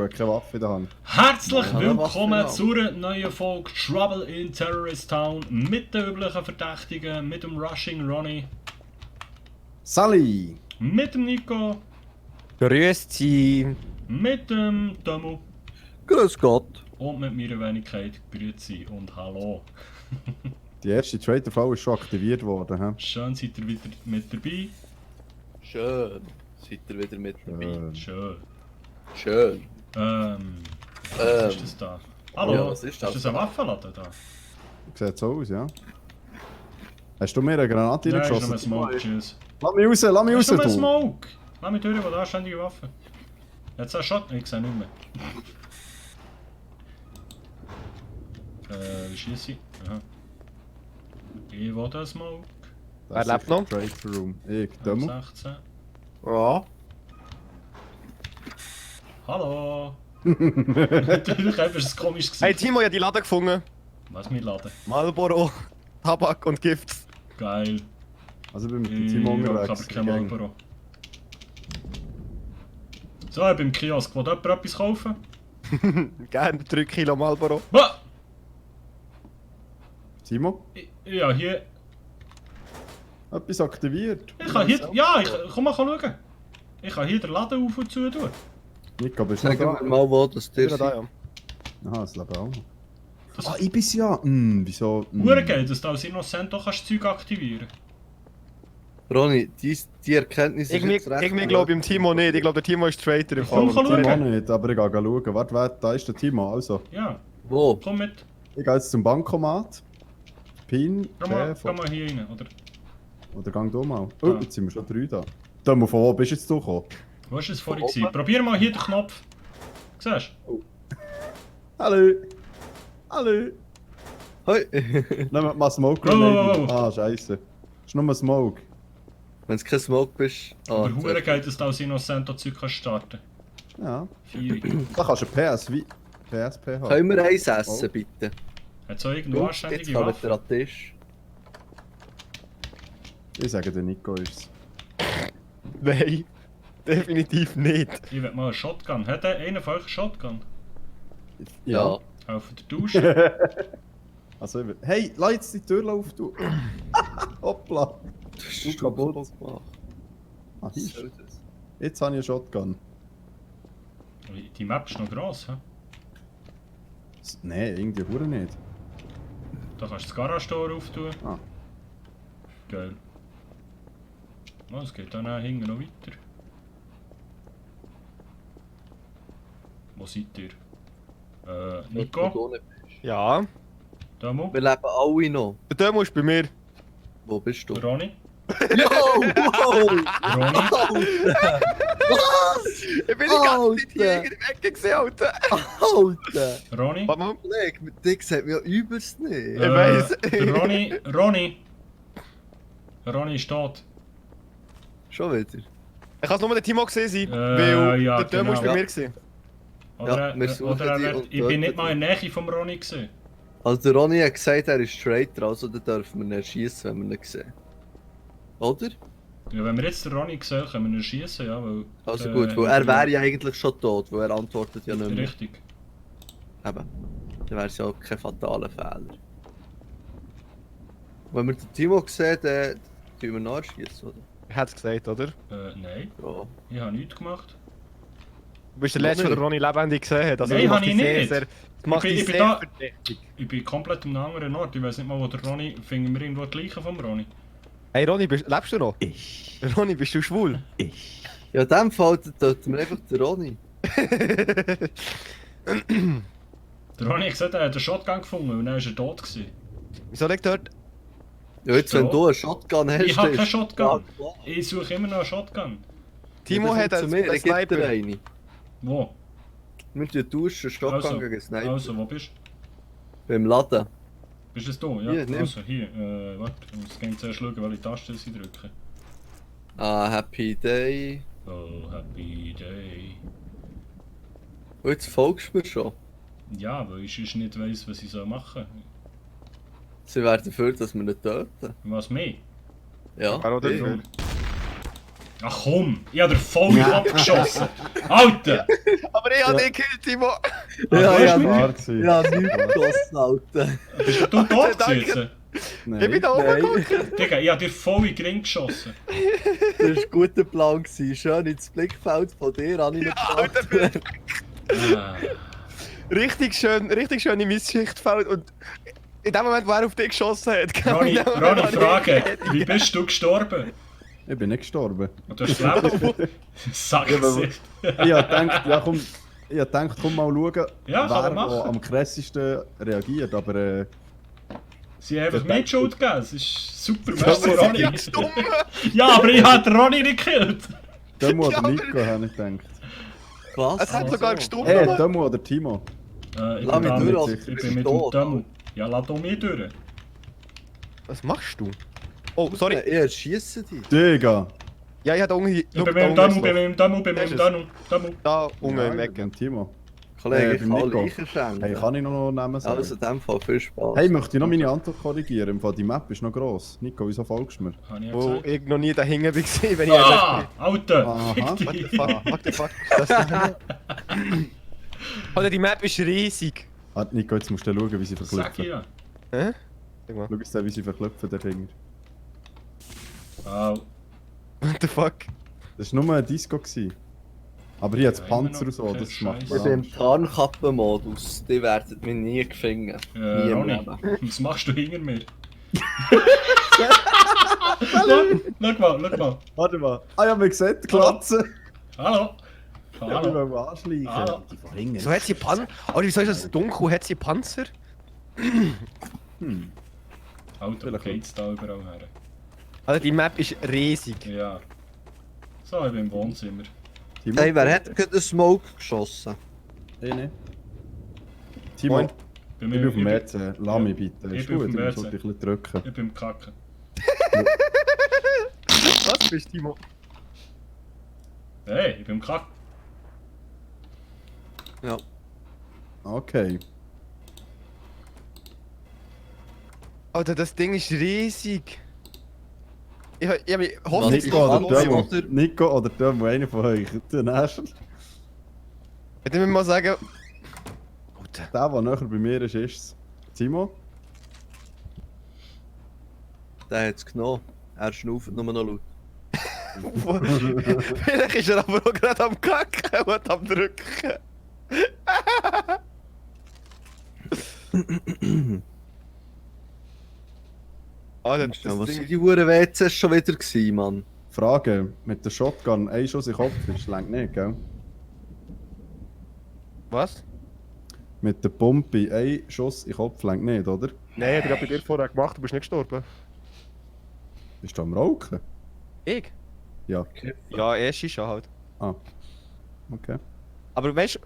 habe keine Waffe in der Hand. Herzlich Ja, willkommen was zu einer neuen Folge Trouble in Terrorist Town mit den üblichen Verdächtigen, mit dem Rushing Ronnie, Sally! mit dem Nico, Grüß Sie. mit dem Tomo Grüß Gott. und mit meiner Wenigkeit Grüezi und Hallo. Die erste Traitor-Frau ist schon aktiviert worden. He? Schön seid ihr wieder mit dabei. Schön. Seid ihr wieder mit dabei? Schön. Schön. Was ist das da? Hallo, Ja, was ist das? Ist das ein Waffenladen da? Sieht so aus, ja. Hast du mir eine Granate Nein, ist nur ein reingeschossen? Smoke, tschüss. Lass mich raus, lass mich raus, Ist nur ein du! Smoke! Lass mich durch, wo da ständige Waffe. Jetzt ein Shot, ich sehe nicht mehr. Wie schieße ich? Aha. Ich will den Smoke. Das ist Wer lebt noch? Traitor Room. Ich, Demo. 16. Ja. Hallo! Natürlich einfach ein komisches Gesicht. Hey Timo, ich hab die Laden gefunden. Was mit Laden? Marlboro, Tabak und Gift. Geil. Also ich bin mit dem Ich Team habe unterwegs. aber kein Marlboro. So, ich bin im Kiosk. Will jemand etwas kaufen? Gerne 3 Kilo Marlboro. Ah! Timo, Ja, hier. etwas aktiviert. Ich kann hier. Ja, komm mal schauen. Ich kann hier den Laden auf und zu tun. Nico, bist du noch Sagen wir da? mal, wo das dir Wieder da, seid. ja. Aha, das Leben auch noch. Das- Ah, ich bin's ja. Wieso? Uhr geht, dass du als Innocent auch kannst Zeug aktivieren. Ronny, die Erkenntnis ist Irgendwie jetzt recht glaube ich im Timo nicht. Ich glaube, der Timo ist Traitor im Komm, Fall. komm, Timo schauen. nicht, aber ich gehe schauen. Warte, da ist der Timo. Also, Ja, Wo? komm mit. ich gehe jetzt zum Bankomat. PIN, Komm mal PV. hier rein, oder? Oder gang du mal. Oh, Ja. jetzt sind wir schon 3 da. Timo, von wo bist du jetzt gekommen? Wo war es vorhin? Gewesen? Probier mal hier den Knopf. Siehst Hallo! Hallo! Hoi. Nehmen mal Smoke Oh, Grenade. oh, oh. Ah, scheiße. Ist nur Smoke. Wenn es kein Smoke bist. du? Aber Hure geht, dass du als Innocent auch Zeug kannst starten. Ja. 4. Da kannst du PSP haben. Können wir eins Oh. essen, bitte? Hat so irgendwo Jetzt anständige kommt Waffen? er an den Tisch. Ich sage, der Nico ist's. Nein, definitiv nicht. Ich will mal einen Shotgun. Hat einer von euch einen Shotgun? Ja. Auf der Dusche? Also, ich will... Hey, lass jetzt die Tür auf, du. Hoppla. Das Du ist kaputt. kaputt gemacht. Ah, Was hier. soll das? Jetzt habe ich einen Shotgun. Die Map ist noch gross, hä? Nein, irgendwie hure nicht. Da kannst du das Garage-Tor auftun. Ah. Geil. Oh, es geht dann auch hinten noch weiter. Wo seid ihr? Wo Nico? du nicht bist. Ja, Damo? Wir leben alle noch. der Timo ist bei mir. Wo bist du? Ronny? Yo! Wow! Ronny? Ich bin die ganze Zeit hier Alter. in der Ecke gesehen, Alter. Alter! Ronny? Warte mal. Kollege, mit dir sieht mir ja übelst nicht. Ich weiss. Der Ronny? Ronny ist tot. Schon wieder. Ich kann es nur der Timo gesehen sein, weil ja, der Timo ist bei genau. mir gewesen. Oder, Ja, wir suchen oder er die wird, und ich bin töten nicht mal in die. der Nähe vom Ronny gesehen. Also der Ronny hat gesagt, er ist Traitor, also dann dürfen wir ihn erschießen, wenn wir ihn sehen. Oder? Ja, wenn wir jetzt den Ronny sehen, können wir ihn schießen, ja, weil... Also gut, weil er wäre ja eigentlich schon tot, weil er antwortet ja nicht mehr. Richtig. Eben. Dann wäre es ja auch kein fataler Fehler. Wenn wir den Timo sehen, dann tun wir nachschießen, oder? Ich hätte es gesagt, oder? Nein, Ja. ich habe nichts gemacht. Du bist der Letzte, der Ronny lebendig gesehen hat. Also, Nein, das macht hab ich dich sehr, nicht. sehr, das macht Ich bin- dich ich bin sehr da- verdächtig. Ich bin komplett an einem anderen Ort. Ich weiß nicht mal, wo der Ronny... Finden wir irgendwo die Leichen vom Ronny? Hey Ronny, lebst du noch? Ich. Ronny, bist du schwul? Ich. Ja, in dem Fall töten wir einfach den Ronny. Der Ronny hat gesagt, er hat einen Shotgun gefunden und dann war er tot gewesen. Wieso liegt dort? Ja, jetzt wenn So. du einen Shotgun hast, Ich habe dann keinen ist- Shotgun. Ja, klar. Ich suche immer noch einen Shotgun. Timo Ja, hat dann komm zu mir, einen dann gibt dir Sniper. eine. Wo? Wir tauschen Shotgun Also, gegen Sniper. Also, wo bist du? Beim Laden. Bist das du? Ja, Hier, nimm. also hier. Warte, ich muss gerne zuerst schauen, welche Taste sie drücken. Ah, Happy Day. Oh, happy day. Und jetzt folgst du mir schon. Ja, weil ich sonst nicht weiss, was ich machen soll. Sie wären dafür, dass wir nicht töten. Was mehr? Ja. Wer auch ich. dafür? Ach komm, ich hab dir voll in den Kopf geschossen. Alter! Aber ich habe dich gekillt, Timo! Ja, du ja, hast mich- Klar gewesen. Ja, nichts geschossen, Alter. Bist du tot Danke. gewesen? Nein. Ich bin da oben Nein. geguckt! Digga, ich hab dir voll in den Ring geschossen. Das war ein guter Plan. Schön ins Blickfeld von dir, habe ich nicht Alter, gedacht. Ah. richtig schön in mein Sichtfeld und in dem Moment, wo er auf dich geschossen hat, Ronny, in dem Moment Ronny, habe ich- Frage. Wie bist du gestorben? Ich bin nicht gestorben. Und du hast gelebt? Sackgesicht. Ich hab gedacht, ja komm, komm mal schauen, Ja, kann man wer machen. wo am krassesten reagiert, aber Sie haben einfach mir die Schuld gegeben. Es ist super, Ja, merci aber- Ronny. Ja, dumm! Ja, aber ich hab den Ronny nicht gekillt. Demo Ja, oder aber- Nico, habe ich gedacht. Was? Es hat sogar gestummt. Demo oder Timo? Ich Lass bin mich da durch, mit, Alter, ich du bin bist mit dem tot, Demo. Ja, lass doch mich durch. Was machst du? Oh, sorry. Ich erschieße dich. Digga! Ja, ich hatte unten... Ich bin mit dem Demo, bin mit dem Demo, bin mit dem Demo. Da unten im Ja, Ecke. beim Timo. Kollege, ich beim kann Nico. Leichen schenken. Hey, kann ich noch Namen sagen? Also in dem Fall viel Spaß. Hey, möchte ich noch meine Antwort korrigieren? Im Fall, die Map ist noch gross. Nico, wieso folgst du mir? Habe ich ja Wo gesagt. ich noch nie dahinter war, wenn ich Ah, Alter! Aha. Fick What the dich. fuck? What the fuck? Das Alter, die Map ist riesig. Ah, Nico, jetzt musst du schauen, wie sie Sag verklüpfen. ich ja. Hä? Sag mal. Schau jetzt, wie sie verklüpfen, der Finger. Au. What the fuck? Das war nur ein Disco. Aber hier hat es Ja, Panzer immer und so, noch das kein macht Ich Scheiß. bin im Tarnkappenmodus. Die werden mich nie finden. Nie im Ronny, Leben. was machst du hinter mir? Schau mal. Warte mal. Ah ja, wir sehen die Glatze. Hallo. Ja, wir Hallo. wollen anschleichen. Hallo. Die von hinten. So hat sie Panzer. Oh, wieso ist das dunkel? Hat sie Panzer? Alter, Vielleicht geht's da überall her? Alter, die Map ist riesig. Ja. So, ich bin im Wohnzimmer. Timo? Hey, wer hat gerade einen Smoke geschossen? Ich nicht. Timo, Moin. Bei ich mir- bin auf dem ich WC. Lass mich bitte. ich Ist bin auf gut, dem ich WC. muss dich ein bisschen drücken. Ich bin im Kacken. Was bist du, Timo? Hey, ich bin im Kacken. Ja. Okay. Alter, das Ding ist riesig. Ich hab mich Was hoffentlich... ist Nico oder Panzer Demo? oder- Nico oder Demo, einer von euch. Der nächste. Ich würde mal sagen... Alter. Der näher bei mir ist, ist es. Timo? Der hat es genommen. Er schnauft nur noch laut. Vielleicht ist er aber auch gerade am Kacken und am Drücken. Alter, das Ja, was Ding sind die Huren WCs schon wieder gewesen, Mann? Frage, mit der Shotgun ein Schuss in den Kopf ist, längt nicht, gell? Was? Mit der Pumpe ein Schuss in den Kopf längt nicht, oder? Nein, ich hab bei dir vorher gemacht, du bist nicht gestorben. Bist du am Rauchen? Ich? Ja. Ja, er ist schon halt. Ah. Okay. Aber weißt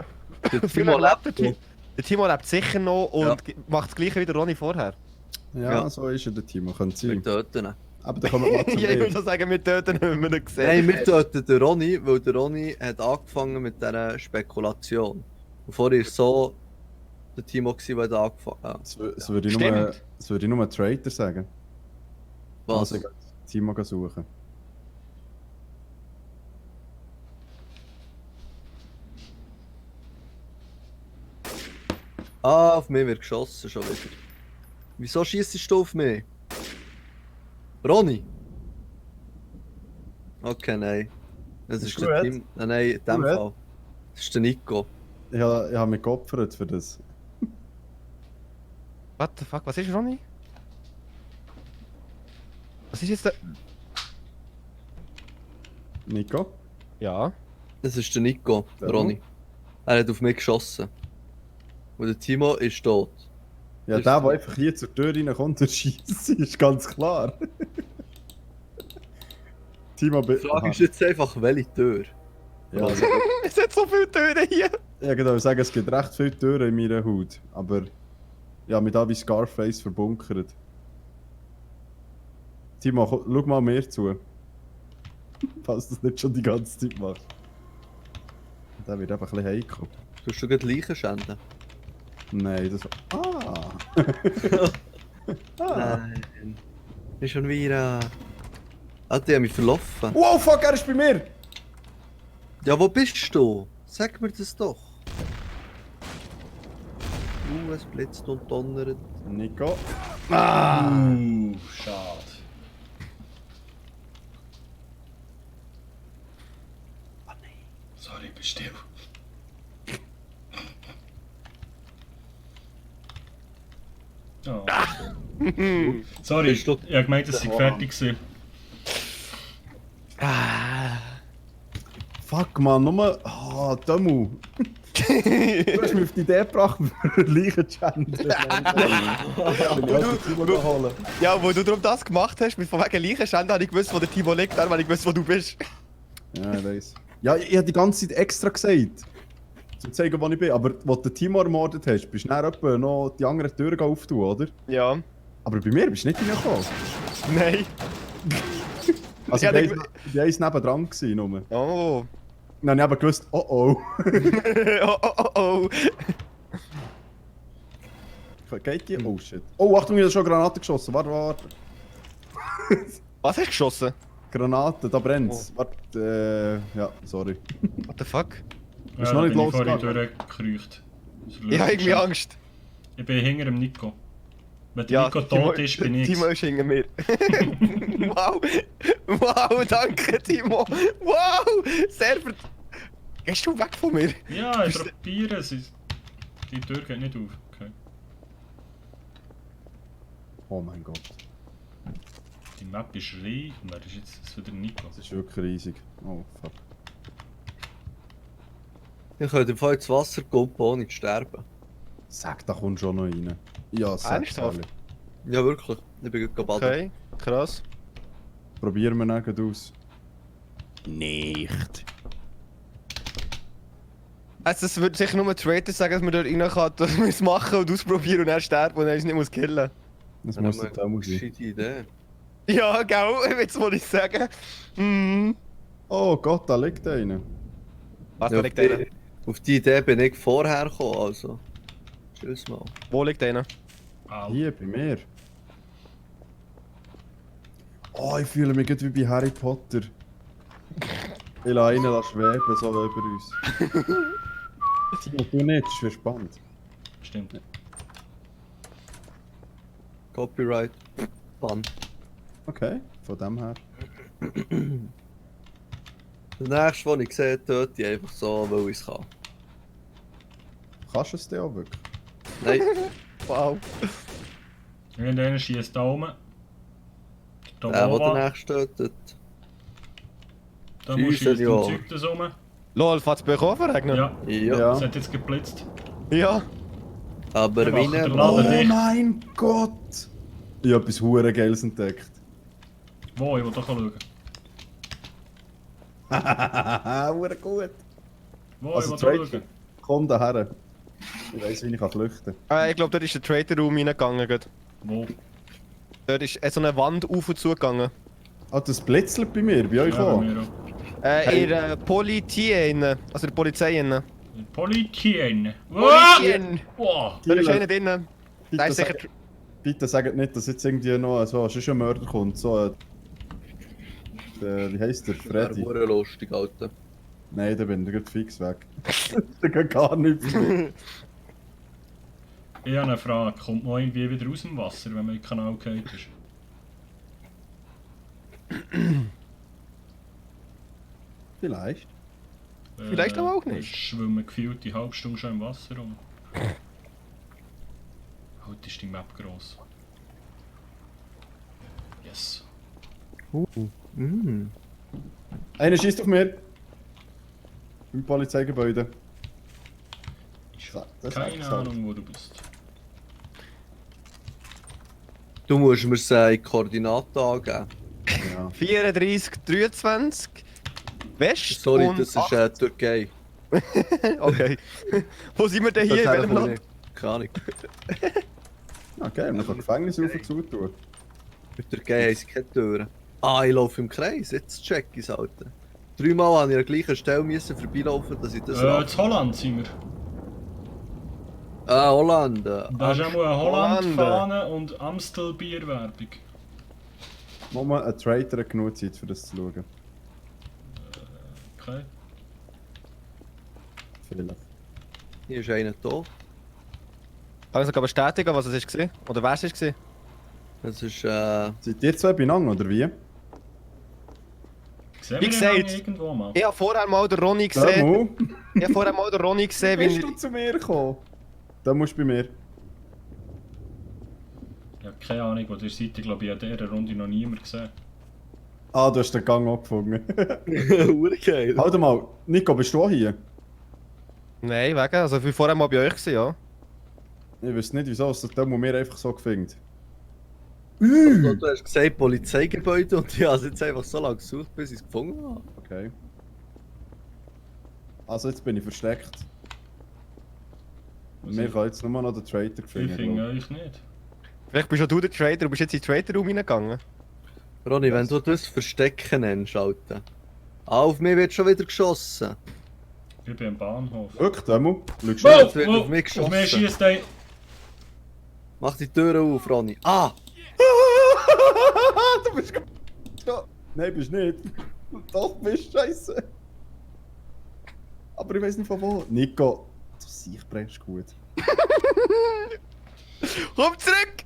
Der du, Timo lebt noch. der Timo lebt sicher noch und Ja. macht das gleiche wie der Ronny vorher. Ja, Ja. so ist er, der Timo. Könnte Wir sein. töten ihn. Aber dann kommen wir mal zu Ja, ich mir. würde sagen, wir töten ihn, wenn wir ihn sehen. Nein, wir töten den Ronny, weil der Ronny hat angefangen mit dieser Spekulation. Und vorher war so der Timo, der hat angefangen hat. Das würde ich Stimmt. nur, das würde ich nur Traitor sagen. Was? Also, ich gehe Timo suchen. Ah, auf mich wird geschossen schon wieder. Wieso schießt du auf mich? Ronny? Okay, nein. Das ist Ist der gut. Team. Nein, in dem Gut. Fall. Das ist der Nico. Ich habe mich geopfert für das. What the fuck, was ist Ronny? Was ist jetzt der... Nico? Ja. Das ist der Nico, der Timo? Ronny. Er hat auf mich geschossen. Und der Timo ist tot. Ja, Ist der, so. der einfach hier zur Tür reinkommt und schießt, ist ganz klar. Timo, Die bitte. Frage ist jetzt einfach, welche Tür? Ja, Also, Es hat so viele Töne hier. ich würde sagen, es gibt recht viele Türen in meiner Haut. Aber ja, mit da wie Scarface verbunkert. Timo, schau mal mir zu. Falls du das nicht schon die ganze Zeit machst. Der wird einfach ein bisschen heikel. tust du gerade Leichen schänden? Nein, das. Ah! Nein. Ist schon wieder. Ah, die haben mich verlaufen. Wow, fuck, er ist bei mir! Ja, wo bist du? Sag mir das doch. Es blitzt und donnert. Nico. Schade. Sorry, bist still. Oh. Sorry, ich Bist du- habe gemeint, dass ich fertig war. Fuck, man, nur... Ah, Dömu. Du hast mich auf die Idee gebracht, für Leichen zu schänden. Ja, wo du darum das gemacht hast, mit von wegen Leichenschänden, habe ich gewusst, wo der Timo liegt, dann habe ich gewusst, wo du bist. Ja, ich weiss. Ja, ich habe die ganze Zeit extra gesagt. Zum zeigen, wo ich bin. Aber wo du den Timo ermordet hast, bist du dann etwa noch die andere Tür auftun, oder? Ja. Aber bei mir bist du nicht reingekommen. Nein. Also, Ja, die der- eins nebendran gewesen, nur. Oh. Dann habe ich eben gewusst, oh oh. Oh, oh, oh, oh. Geht die? Oh shit. Oh, Achtung, ich habe schon Granaten geschossen. Warte, warte. Was hast du geschossen? Granaten, da brennt's. Warte, ja, sorry. What the fuck? Ist noch nicht bin ich vorhin losgegangen. durchgekreucht. Ich habe irgendwie Angst. Ich bin hinter dem Nico. Wenn der Nico tot ist, bin ich. Timo ist hinter mir. Wow. Wow, danke Timo. Wow. Sehr ver... Gehst du weg von mir? Ja, ich probiere es. Die Tür geht nicht auf. Okay. Oh mein Gott. Die Map ist rein. Und wer ist jetzt das wieder Nico? Das ist wirklich riesig. Oh fuck. Ich könnte im Fall ins Wasser kumpen, ohne zu sterben. Sag, da kommt schon noch rein. Ja, sag Ernsthaft? ehrlich. Ja, wirklich. Ich bin gerade baden. Okay, krass. Probieren wir dann gleich aus. Nicht. Also es würde sicher nur ein Traitor sagen, dass man dort rein kann, dass wir es machen und ausprobieren und er sterben und er uns nicht muss killen. Das Dann muss haben der wir Dömu eine sein. gescheite Idee. Ja, gell, jetzt wollte ich sagen. Mhm. Oh Gott, da liegt einer. Was, Ja, wo liegt einer? auf die Idee bin ich vorher gekommen, also. Tschüss mal. Wo liegt einer? Au. Hier, bei mir. Oh, ich fühle mich gerade wie bei Harry Potter. Ich lasse einen schweben, so wie über uns. Timo, du nicht, das ist spannend. Stimmt. Copyright. Bann. Okay, von dem her. Der nächste, den ich sehe, töte ich einfach so, weil ich es kann. Kannst du es denn auch wirklich? Nein, Wow. Irgendeiner schießt da oben. Da der den oben. nächsten tötet. Da muss Schiessen, schießt ja. ein Zeug da rum. Lol, fährt's bei euch auch verregnen? Ja, Ja. Ja. es hat jetzt geblitzt. Ja. Aber Wir wie machen den nicht. Laden Oh dicht. mein Gott! Ich habe etwas hure Geiles entdeckt. Wo? Ich will doch schauen. Hahaha, hure gut. Wo? Also, Ich will doch Trade- schauen. Komm daher. Ich weiss, wie ich flüchten kann. Ich glaube, dort ist der Trader-Raum reingegangen. gerade. Wo? Dort ist so eine Wand auf und zu gegangen. Ah, das blitzelt bei mir, bei euch Ja, bei auch. mir auch. In der Politie innen. Also der Polizei innen. Polizien. Polizien! Wow. Da ist einer drinnen. Da Bitte, ist sicher... bitte sagt nicht, dass jetzt irgendwie noch so ein Mörder kommt. So wie heisst der? Das wäre Freddy? hure lustig, Alter. Nein, da bin ich gerade fix weg. Da geht gar nichts mehr. Ich habe eine Frage. Kommt man irgendwie wieder aus dem Wasser, wenn man in den Kanal geht ist? Vielleicht. Vielleicht aber auch nicht. Ich schwimme gefühlt die halbe Stunde schon im Wasser rum. Heute ist die Map gross. Yes. Einer schießt auf mir. Im Polizeigebäude. Ich So, habe das keine hat's halt. Ahnung, wo du bist. Du musst mir seine Koordinaten angeben. Ja. 34, 23. West Sorry, und das ist 8. Türkei. Okay. Wo sind wir denn hier? In Das welchem habe ich Land? nicht. Keine Ahnung. Okay, man kann Gefängnis auf und zu tun. In der Türkei haben sie keine Türen. Ah, ich laufe im Kreis. Jetzt check ich es, Alter. 3-mal an der gleichen Stelle müssen vorbeilaufen, dass ich das In Holland sind wir. Ah, Holland. Da ist auch eine Holland. Holland-Fahne und Amstel-Bierwerbung. Mama, ein Traitor hat genug Zeit, für das zu schauen. Okay. Vielleicht. Hier ist einer da. Kann ich sogar bestätigen, was es war? Oder wer es war? Das ist Seid ihr zwei beieinander, oder wie? Sehen Wie wir gesagt, den irgendwo mal? Ich habe vorher mal den Ronny gesehen. Demo, Ich habe vorher mal den Ronny gesehen, bist wie du zu mir gekommen? Da musst du bei mir. Ja, keine Ahnung, wo ihr seid. Ich glaube, ich habe in dieser Runde noch niemand gesehen. Ah, du hast den Gang auch gefunden. geil. Halt mal, Nico, bist du auch hier? Nein, wegen. Also ich war vorher mal bei euch gewesen, ja. Ich weiß nicht, wieso, es hat Demo mir einfach so gefunden. Also, du hast gesagt Polizeigebäude und ich habe es jetzt einfach so lange gesucht, bis ich es gefunden habe. Okay. Also jetzt bin ich versteckt. Was Mir ich- kann jetzt nur noch den Traitor Ich finden. finde euch nicht. Vielleicht bist ja du der Trader und bist jetzt in den Trader-Raum reingegangen. Ronny, wenn du das Verstecken nennst, Alter. Auf mich wird schon wieder geschossen. Ich bin am Bahnhof. Wirklich, Demo? Schaust Wow, du? Jetzt wird wow, auf mich auf mich geschossen. schießt ein... Mach die Tür auf, Ronny. Ah! Du bist ja. Nein, bist nicht. Doch, bist scheiße. Aber ich weiß nicht von wo. Nico, du siehst, brennst gut. Komm zurück!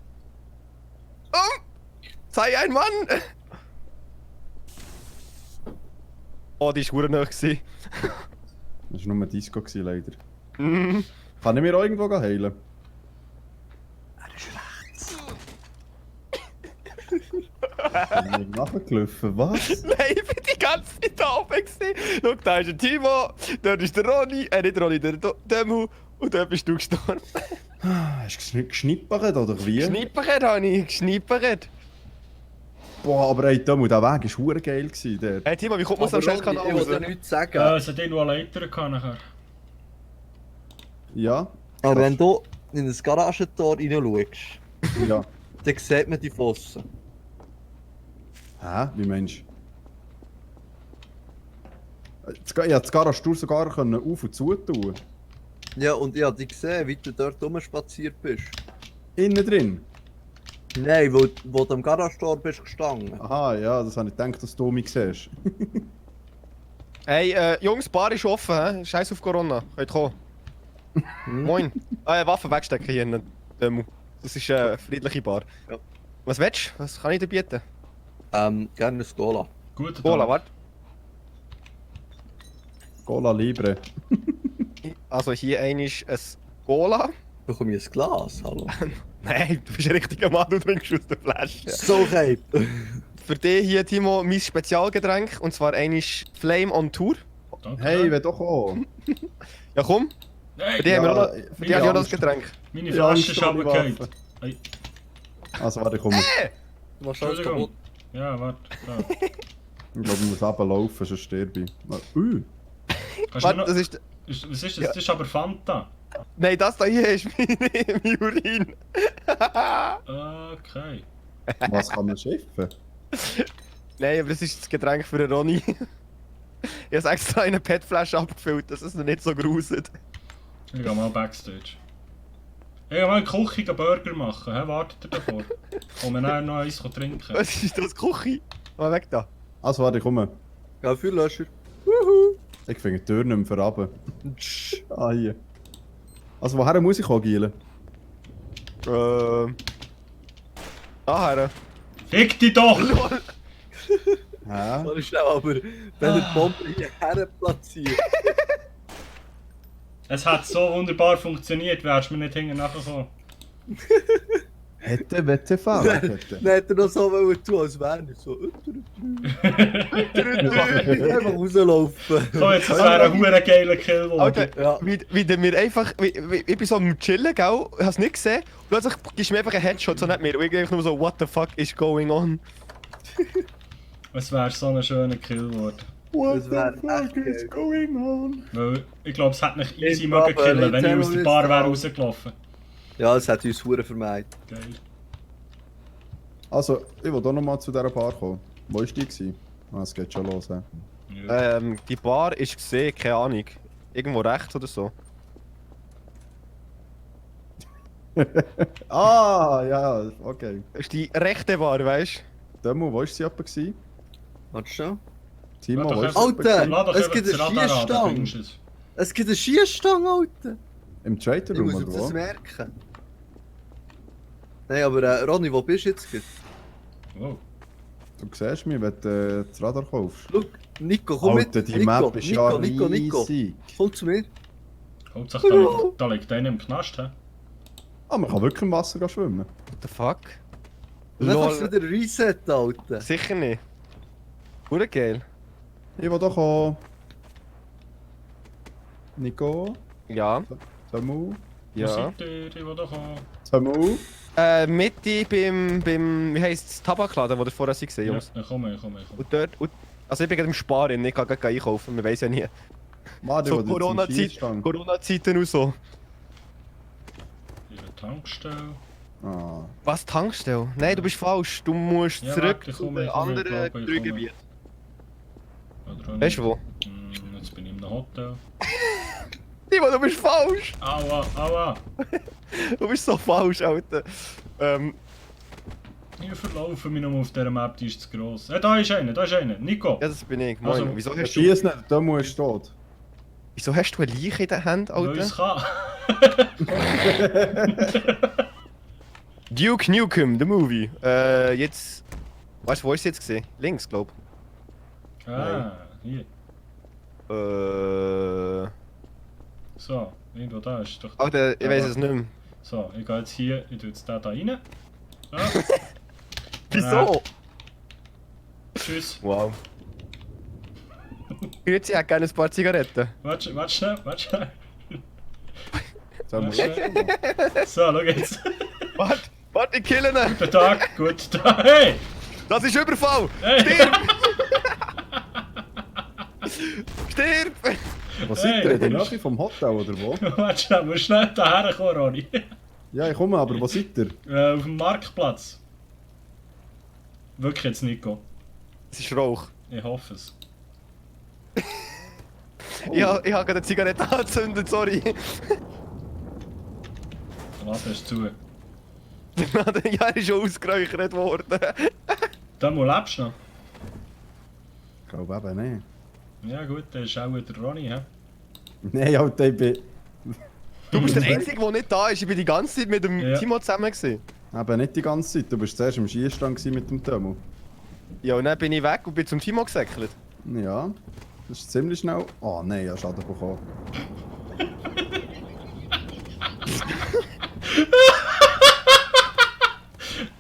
Sei ein Mann! Oh, die war verdammt nahe. Das war nur ein Disco, leider. Mhm. Kann ich mir auch irgendwo heilen? Er ist schlecht. Nachgelaufen, was? Nein, ich bin die ganze Zeit da oben gewesen. Schau, da ist der Timo, dort ist der Ronny, nicht Ronny, der Demu und dort bist du gestorben. Hast du geschnippert oder wie? Geschnippert habe ich, geschnippert. Boah, aber ey, Demo, der Weg war verdammt geil gewesen dort. Hey Timo, wie kommt man so Aber schnell Ronny, Kanal ich raus? will dir nichts sagen. Es hat irgendwo eine Leiter gehabt nachher. Ja? Aber wenn du in das Garagentor reinschaust, Ja. dann sieht man die Fossen. Hä? Wie meinst du? Ich konnte das Garage sogar auf und zu tun. Ja, und ich habe dich gesehen, wie du dort rumspaziert bist. Innen drin? Nein, wo du am Garagentor bist gestanden. Aha, ja, das habe ich gedacht, dass du mich siehst. Hey, Jungs, Bar ist offen, hä? Scheiß auf Corona. Könnt kommen. Moin. Waffen wegstecken hier hinten. Demu. Das ist eine friedliche Bar. Ja. Was willst du? Was kann ich dir bieten? Gerne ein Cola. Guten Cola, Tag. warte. Cola Libre. Also hier ist ein Cola. Bekomme ich ein Glas? Hallo? Nein, du bist ein richtiger Mann, du trinkst aus der Flasche. So geil. Für dich hier, Timo, mein Spezialgetränk. Und zwar ist Flame on Tour. Danke. Hey, wer doch auch. Ja komm, Hey, für dich, haben wir auch noch, für dich habe ich auch noch das Angst. Getränk. meine Ja, Flasche ist Angst, ohne runtergefallen. Waffe. Hey, Also warte, ich komme. Du machst alles Entschuldigung. kaputt. Ja, warte. Ja. Ich glaube, ich muss eben laufen, sonst sterbe ich. Kannst du Warte, noch... das ist... Was ist das? Ja. Das ist aber Fanta. Nein, das da hier ist mein Urin. Okay. Was kann man schiffen? Nein, aber das ist das Getränk für den Ronny. Ich habe extra eine PET-Flasche abgefüllt, dass es noch nicht so gruselt. Ich gehe mal Backstage. Ich gehe mal in die Küche einen Burger machen. Hä? Wartet ihr davor? Kommen wir nachher noch eins trinken. Was ist das, Küche? Mal weg da. Also warte, ich komme. Ja, für Löscher. Ich finde die Tür nicht mehr verraben. Ah, hier. Also woher muss ich auch gielen? Daher. Fick dich doch! Hä? Warte schnell, aber wenn der Bombe hierher platziert. Es hat so wunderbar funktioniert, wärst du mir nicht hinten nachgekommen. Hätte, wette, fahren. Hätte. Dann hat er noch so wollen tun, als wäre er so. Einfach rauslaufen. Komm jetzt, das wäre ein hure geiler Kill geworden. Alter, Ja. wie der mir einfach. Ich bin so am Chillen, gell? Ich hab's nicht gesehen. Und plötzlich gibst du mir einfach einen Headshot, so nicht mehr. Und ich einfach nur so, what the fuck is going on? Es wäre so ein schöner Kill geworden. What Das wär the fuck echt is geil. going on? Weil ich glaube, es hätte mich easy In mögen Bubble, killen, in wenn ich aus der Bar wäre Terrorist rausgelaufen. Ja, es hat uns Huren vermeidet. Geil. Also, ich will doch nochmal zu dieser Bar kommen. Wo war die? Gewesen? Ah, es geht schon los, hä? Ja. Die Bar ist gesehen, keine Ahnung. Irgendwo rechts oder so. Ah, ja, okay. Das ist die rechte Bar, weißt Demo, wo war sie etwa? gewesen? Warte schon. Timo, Warte, wo ist Alter! sie? Alter, Lass doch es einfach gibt das eine Radar an, dann Schießstange. findest du es. Es gibt eine Schießstange, Alter. Im Trader Ich Room muss oder mir das wo? merken. Nein, aber Ronny, wo bist du jetzt? gerade? Wow. Du siehst mich, wenn du das Radar kaufst. Schau, Nico, komm Alter, mit. die Nico, Map ist ja Nico, riesig. komm zu mir. Hauptsache, da liegt einer im Knast, hä? Ah, man kann wirklich im Wasser gehen schwimmen. What the fuck? Und dann kannst du Lol. wieder resetten, Alter. Sicher nicht. Hure geil. Ich will doch auch. Nico, Ja, Samu, Wo ja. seid ihr? Ich will doch auch... Samu. Mitte beim, wie heisst es, Tabakladen, wo ihr vorher seid, Ja, Jungs. ich komme. Und dort, also ich bin gerade im Sparen, ich kann gerade einkaufen, man weiß ja nie. Warte, So wo du zum Corona-Zeit, Schießstand. Corona-Zeiten und so. Ihre Tankstelle. Ah, Was, Tankstelle? Nein, du bist falsch, du musst Ja, zurück warte, ich zu komme, den ich komme, anderen ich komme. Grüngebieten. Oder auch Weißt du wo? nicht. Jetzt bin ich in einem Hotel. Timo, du bist falsch! Aua, aua! Du bist so falsch, Alter. Ich verlaufe mich noch auf dieser Map, die ist zu gross. Da ist einer. Nico! Ja, das bin ich. Moin. Also, wieso, der hast du, Schieß nicht, der Demo ist tot. wieso hast du eine Leiche in der Hand, Weil Alter? es kann. Duke Nukem, the movie. Jetzt... Weißt du, wo ist es jetzt gesehen? Links, glaub. Ah, hier. So, irgendwo da ist doch... Alter, ich weiß es nicht mehr. So, ich gehe jetzt hier, ich tue jetzt da rein. So. Wieso? Tschüss. Wow. Grüezi, ich hätte gerne ein paar Zigaretten. Warte schnell. Samu, So, schau jetzt. Warte, ich kill ihn! Guten Tag, guten Tag. Hey! Das ist Überfall! Hey! Stirb! wo seid ihr? Hey. In der Nähe vom Hotel oder wo? Warte schnell, musst schnell daher kommen, Ronny. Ja, ich komme, aber wo seid ihr? Auf dem Marktplatz. Wirklich jetzt, Nico. Es ist Rauch. Ich hoffe es. Ich habe gerade eine Zigarette angezündet, sorry. Lass es zu. Ja, er ist schon ausgeräuchert worden. Dann lebst du noch. Ich glaube eben nicht. Ja gut, das ist auch der Ronny, hä? Nein, Alter, ich bin... Du bist der Einzige, der nicht da ist. Ich bin die ganze Zeit mit dem Ja. Timo zusammen gewesen. Eben nicht die ganze Zeit, du bist zuerst im Schießstand gewesen mit dem Demo. Ja, und dann bin ich weg und bin zum Timo gesäckelt. Ja, das ist ziemlich schnell... Oh nein, ich habe Schaden bekommen.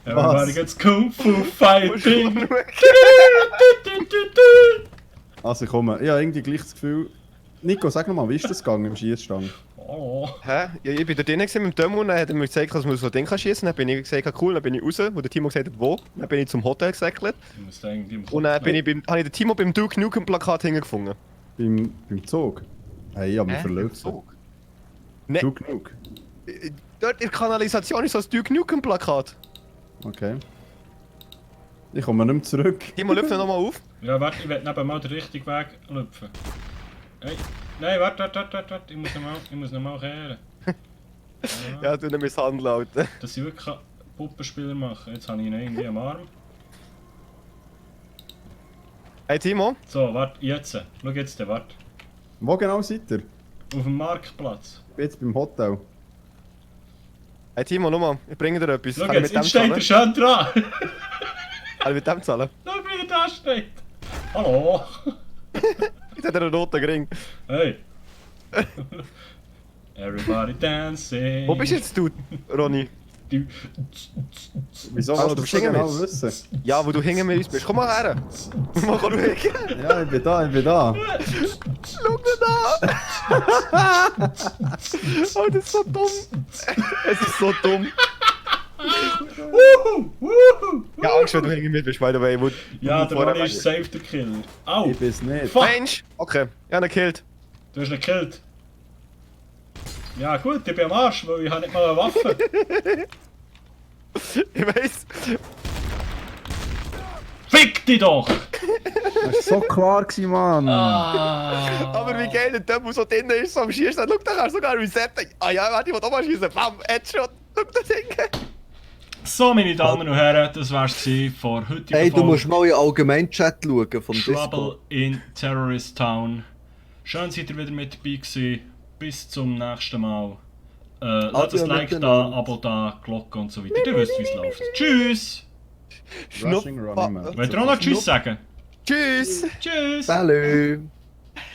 Everybody gets Kung Fu Fighting. Also ich komme, ich habe irgendwie gleich das Gefühl... Nico, sag nochmal, wie ist das gegangen im Schießstand? Oh. Hä? Ja, ich bin da drinnen gewesen mit dem Timo und dann hat er mir gesagt, dass man so ein Ding schießen kann. Dann bin ich gesagt, cool, dann bin ich raus, wo der Timo gesagt hat, wo. Dann bin ich zum Hotel gesäckelt. Ich muss da irgendwie im Und dann habe ich den Timo beim Duke Nukem Plakat hingefunden. Beim Zug? Hey, ich habe mich verlöst. Nein, Du genug. dort in der Kanalisation ist so ein Duke Nukem Plakat. Okay. Ich komme nicht mehr zurück. Timo, löpf ihn nochmal auf. Ja, warte, ich will neben mal den richtigen Weg lüpfen. Hey. Nein, warte. Ich muss noch mal kehren. Ja, du ihn misshandeln, Alter. Dass ich wirklich Puppenspieler machen. Jetzt habe ich ihn irgendwie am Arm. Hey Timo, So, warte, jetzt. Schau jetzt, warte. Wo genau seid ihr? Auf dem Marktplatz. Ich bin jetzt beim Hotel. hey Timo, schau mal, ich bringe dir etwas. Schau Kann ich jetzt, mit dem jetzt steht zahlen? er schön dran. Kann ich mit dem zahlen? Schau, wie er da steht. Hallo. Ich hätte einen roten Ring. Hey. Everybody dancing. Wo bist jetzt du, Ronny? Du. Wieso Also, willst du du so bist genau hinter wissen? Ja, wo du hinter mir bist. Komm mal her. Mal schauen. Ja, ich bin da. Schau dir da. Oh, das ist so dumm. Es ist so dumm. Ja, Angst, wenn du hinter mir bist, by the way. Wo Ja, du der vorher Ronny ist safe der Killer. Au! Ich bin's nicht. Fuck! Mensch! Okay, ich habe ihn gekillt. Du hast ihn gekillt. Ja gut, ich bin am Arsch, weil ich habe nicht mal eine Waffe. Ich weiss. Fick dich doch! Das war so klar, Mann. Aber wie geil der Typ, der so drin ist, so am Schießen. Schau, da kannst du sogar resetten. Ah ja, warte, ich will auch mal schießen. Bam, Headshot. Schau das Ding. So, meine Damen und Herren, das wär's gewesen von heutiger Hey, du Folge. musst mal in den Allgemeinchat schauen vom Trouble Discord. in Terrorist Town. Schön, seid ihr wieder mit dabei gewesen. Bis zum nächsten Mal. Lasst ein Like da, miteinander. Abo da, Glocke und so weiter. Ihr wisst, wie es läuft. Tschüss! Rushing Running Man. Wollt ihr auch noch Tschüss sagen? Tschüss! Tschüss! Salut!